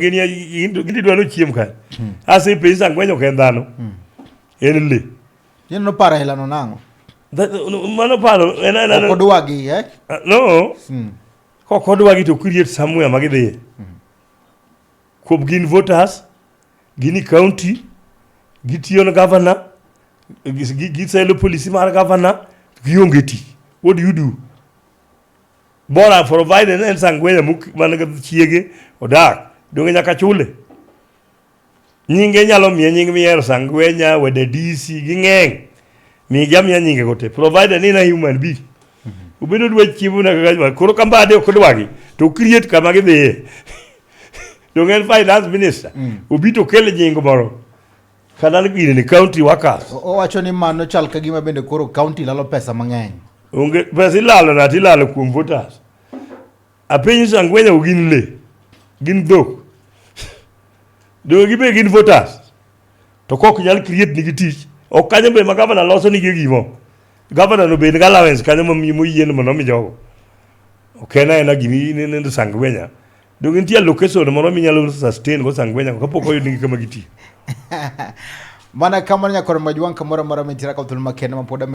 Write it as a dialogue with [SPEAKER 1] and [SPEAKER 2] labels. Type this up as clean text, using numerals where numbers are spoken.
[SPEAKER 1] Gini gini dwaro chiem ka. Ase penj sangwenyo ok en dhano. En le.
[SPEAKER 2] Ineno paro aila no nang'o?
[SPEAKER 1] Mano paro en en
[SPEAKER 2] Ok odwagi eh?
[SPEAKER 1] No. Kok odwagi to create somewhere ma gidhiye. Kuom gin voters, gin e county, gitiyo ne governor, giselo policy mar governor, gionge tich. What do you do? Bora provided en sangwenya man gi chiege odak, donge nyaka chule? Nyinge nyalo miye nying mihero Sangwenya, Wedadisi, ging'eny. Migi amiya nyinge go te. Provided ni en a human being. Obedo dwa chiemo na kaka koro ka mbade ok dwagi to create kama gidhiye. Donge en finance minister. Obi to kel nying moro. Kata ni gini ni county workers.
[SPEAKER 2] Owacho ni mano chal ka gima bende koro county lalo pesa mang'eny.
[SPEAKER 1] Onge pesa ilalo na tilalo kuom voters. Apenjo Sangwenya gin le. Gin dhok. Donge gibe gin voters. To kok nyal create nigi tich. Ok kanyo be ma governor loso nigi gimo. Governor no bed gi allowance kanyo moyien mondo omi jogo. Ok en aena gimi ineno Sangwenya. Donge nitie allocation moro minyalo sustain go Sangwenya kapok oyud nigi kama gitiyo.
[SPEAKER 2] Mana kamano nyakwar Majwang' kamoro amora mintiere ka thuolo makende ma pod